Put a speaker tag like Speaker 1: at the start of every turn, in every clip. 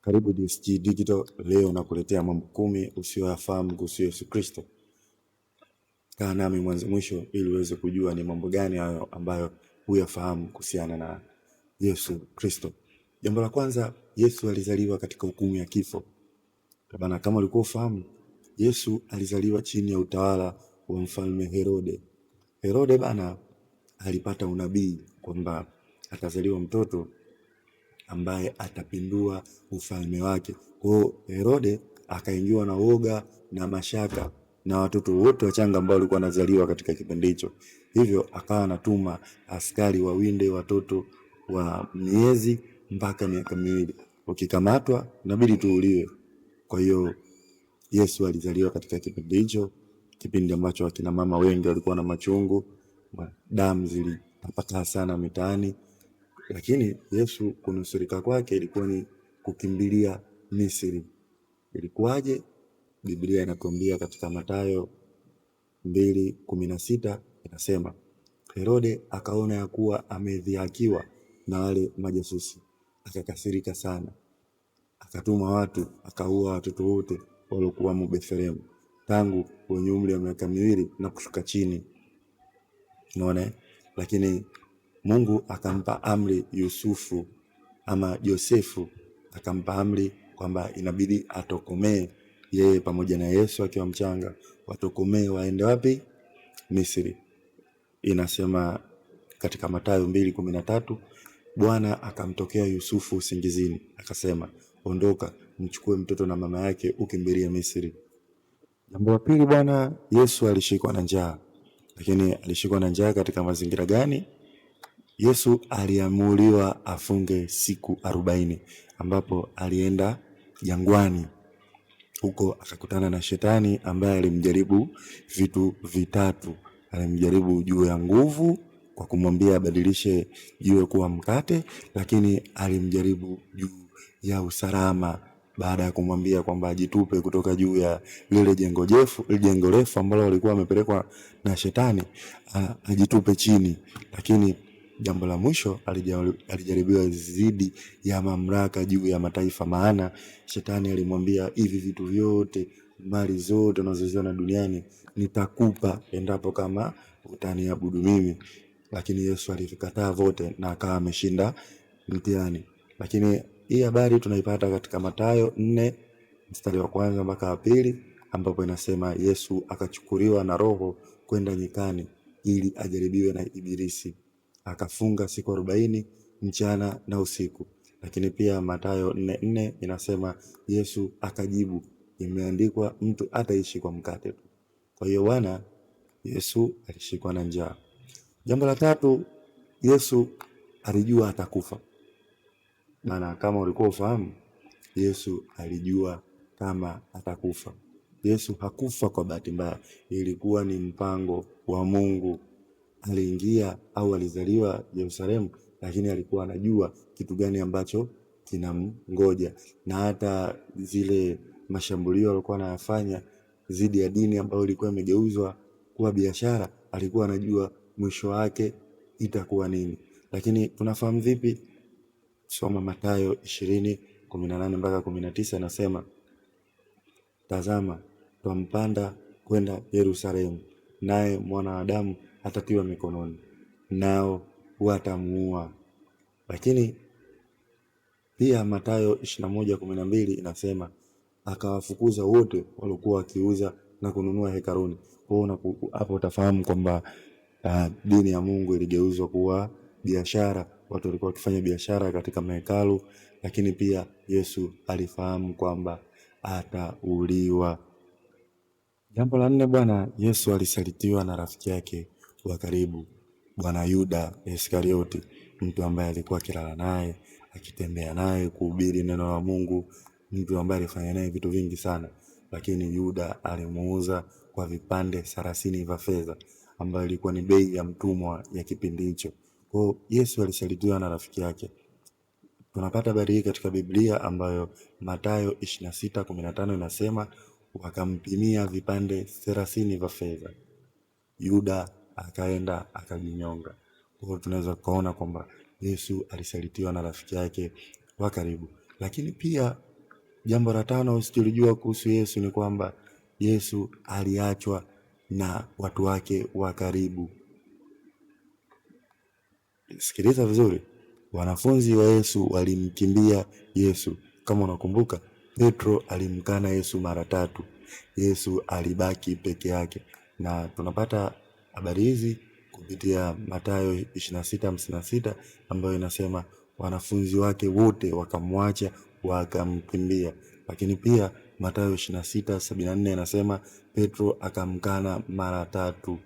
Speaker 1: Karibu DSG Digital, leo nakuletea mambo 10 usiyoyafahamu kuhusu Yesu Kristo. Kaa nami mwanzo mwisho ili uweze kujua ni mambo gani hayo ambayo huyafahamu kuhusiana na Yesu Kristo. Jambo la kwanza, Yesu alizaliwa katika hukumu ya kifo. Bana, kama ulikuwa ufahamu, Yesu alizaliwa chini ya utawala wa mfalme Herode. Herode bana alipata unabii kwamba atazaliwa mtoto ambaye atapindua ufalme wake. Kwa hiyo Herode akaingiwa na woga na mashaka na watoto wote wachanga ambao walikuwa wanazaliwa katika kipindi hicho. Hivyo akawa anatuma askari wawinde watoto wa miezi mpaka miaka 2. Ukikamatwa inabidi tuuliwe. Kwa hiyo Yesu alizaliwa katika kipindi hicho, kipindi ambacho akina mama wengi walikuwa na machungu, damu zilitapakaa sana mitaani. Lakini Yesu kunusurika kwake ilikuwa ni kukimbilia Misri. Ilikuwaje? Biblia inatuambia katika Mathayo 2:16 inasema, Herode akaona ya kuwa amedhihakiwa na wale majasusi, akakasirika sana, akatuma watu akaua watoto wote waliokuwa Bethlehemu tangu wenye umri wa miaka 2 na kushuka chini. Unaona? Lakini Mungu akampa amri Yusufu ama Josefu, akampa amri kwamba inabidi atokomee yeye pamoja na Yesu akiwa mchanga, watokomee waende wapi? Misri. Inasema katika Mathayo 2:13, Bwana akamtokea Yusufu usingizini akasema, ondoka mchukue mtoto na mama yake ukimbilie Misri. Jambo la pili, bwana Yesu alishikwa na njaa. Lakini alishikwa na njaa katika mazingira gani? Yesu aliamuliwa afunge siku 40, ambapo alienda jangwani. Huko akakutana na shetani ambaye alimjaribu vitu vitatu. Alimjaribu juu ya nguvu kwa kumwambia abadilishe jiwe kuwa mkate, lakini alimjaribu juu ya usalama baada ya kumwambia kwamba ajitupe kutoka juu ya lile jengo jefu, jengo refu ambalo walikuwa wamepelekwa na shetani, ajitupe chini. Lakini jambo la mwisho alijaribiwa zidi ya mamlaka juu ya mataifa, maana shetani alimwambia hivi vitu vyote, mali zote unazoziona duniani nitakupa endapo kama utaniabudu mimi. Lakini Yesu alivikataa vote na akawa ameshinda mtihani. Lakini hii habari tunaipata katika Mathayo 4 mstari wa kwanza mpaka wa 2, ambapo inasema Yesu akachukuliwa na Roho kwenda nyikani ili ajaribiwe na Ibilisi. Akafunga siku 40 mchana na usiku. Lakini pia Mathayo 4:4 inasema Yesu akajibu, imeandikwa mtu ataishi kwa mkate tu. Kwa hiyo Bwana Yesu alishikwa na njaa. Jambo la tatu, Yesu alijua atakufa. Maana kama ulikuwa ufahamu, Yesu alijua kama atakufa. Yesu hakufa kwa bahati mbaya, ilikuwa ni mpango wa Mungu. Aliingia au alizaliwa Yerusalemu, lakini alikuwa anajua kitu gani ambacho kinamngoja, na hata zile mashambulio alikuwa anayafanya dhidi ya dini ambayo ilikuwa imegeuzwa kuwa biashara, alikuwa anajua mwisho wake itakuwa nini. Lakini tunafahamu vipi? Soma Mathayo 20:18 mpaka 19, inasema, tazama twampanda kwenda Yerusalemu, naye mwana wa Adamu atatiwa mikononi, nao watamuua. Lakini pia Mathayo 21:12 inasema akawafukuza wote waliokuwa wakiuza na kununua hekaluni. Kwa hiyo hapo utafahamu kwamba dini ya Mungu iligeuzwa kuwa biashara. Watu walikuwa wakifanya biashara katika mahekalu, lakini pia Yesu alifahamu kwamba atauliwa. Jambo la nne, bwana Yesu alisalitiwa na rafiki yake wa karibu, bwana Yuda Iskarioti, mtu ambaye alikuwa akilala naye, akitembea naye, kuhubiri neno la Mungu, mtu ambaye alifanya naye vitu vingi sana. Lakini Yuda alimuuza kwa vipande 30 vya fedha, ambayo ilikuwa ni bei ya mtumwa ya kipindi hicho. Kwa hiyo Yesu alisalitiwa na rafiki yake. Tunapata habari hii katika Biblia ambayo Mathayo 26:15 inasema wakampimia vipande 30 vya fedha. Yuda akaenda akajinyonga. Kwa hiyo tunaweza kuona kwamba Yesu alisalitiwa na rafiki yake wa karibu. Lakini pia Jambo la tano usilolijua kuhusu Yesu ni kwamba Yesu aliachwa na watu wake wa karibu. Sikiliza vizuri, wanafunzi wa Yesu walimkimbia Yesu. Kama unakumbuka, Petro alimkana Yesu mara tatu. Yesu alibaki peke yake, na tunapata habari hizi kupitia Mathayo 26:56 ambayo inasema wanafunzi wake wote wakamwacha wakamkimbia. Lakini pia Mathayo 26:74 inasema Petro akamkana mara tatu.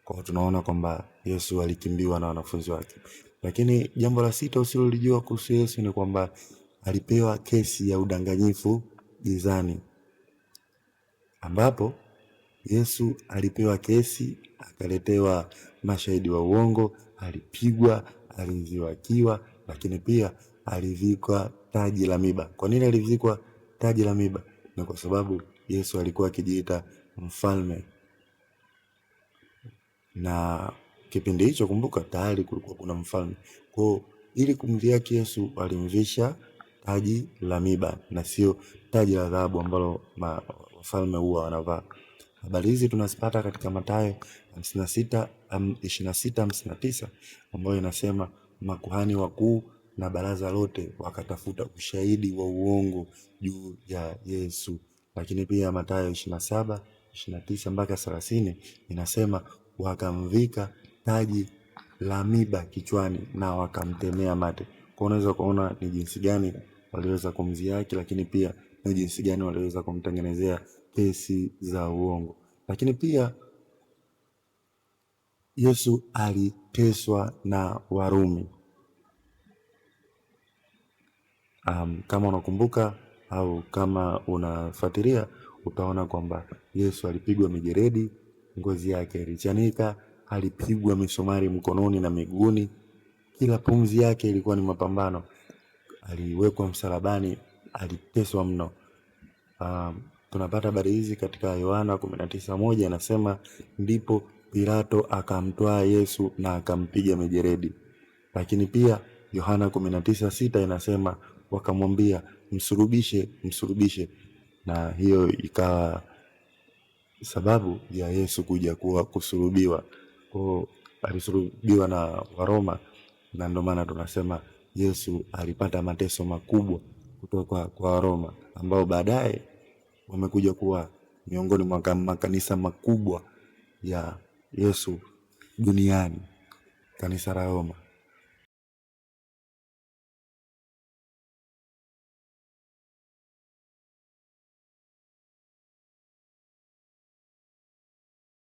Speaker 1: Kwa hiyo tunaona kwamba Yesu alikimbiwa na wanafunzi wake. Lakini jambo la sita usilolijua kuhusu Yesu ni kwamba alipewa kesi ya udanganyifu gizani, ambapo Yesu alipewa kesi, akaletewa mashahidi wa uongo, alipigwa, aliziwakiwa, lakini pia alivikwa taji la miba. Kwa nini alivikwa taji la miba? Ni kwa sababu Yesu alikuwa akijiita mfalme, na kipindi hicho, kumbuka, tayari kulikuwa kuna mfalme. Kwa ili kumdhihaki Yesu walimvisha taji la miba na sio taji la dhahabu ambalo wafalme huwa wanavaa. Habari hizi tunazipata katika Mathayo 56 26:59 ambayo inasema makuhani wakuu na baraza lote wakatafuta ushahidi wa uongo juu ya Yesu. Lakini pia Mathayo 27 29 mpaka 30 inasema wakamvika taji la miba kichwani na wakamtemea mate. Kwa unaweza kuona ni jinsi gani waliweza kumdhihaki, lakini pia ni jinsi gani waliweza kumtengenezea kesi za uongo. Lakini pia Yesu aliteswa na Warumi. Kama unakumbuka au kama unafuatilia utaona kwamba Yesu alipigwa mijeredi, ngozi yake ilichanika, alipigwa misumari mkononi na miguuni, kila pumzi yake ilikuwa ni mapambano. Aliwekwa msalabani, aliteswa mno. Tunapata habari hizi katika Yohana 19:1 anasema, ndipo Pilato akamtwaa Yesu na akampiga mijeredi. Lakini pia Yohana 19:6 inasema wakamwambia, msulubishe, msulubishe, na hiyo ikawa sababu ya Yesu kuja kuwa kusulubiwa. Kwa alisulubiwa na Waroma, na ndio maana tunasema Yesu alipata mateso makubwa kutoka kwa Waroma ambao baadaye wamekuja kuwa miongoni mwa makanisa makubwa ya Yesu duniani, kanisa la Roma.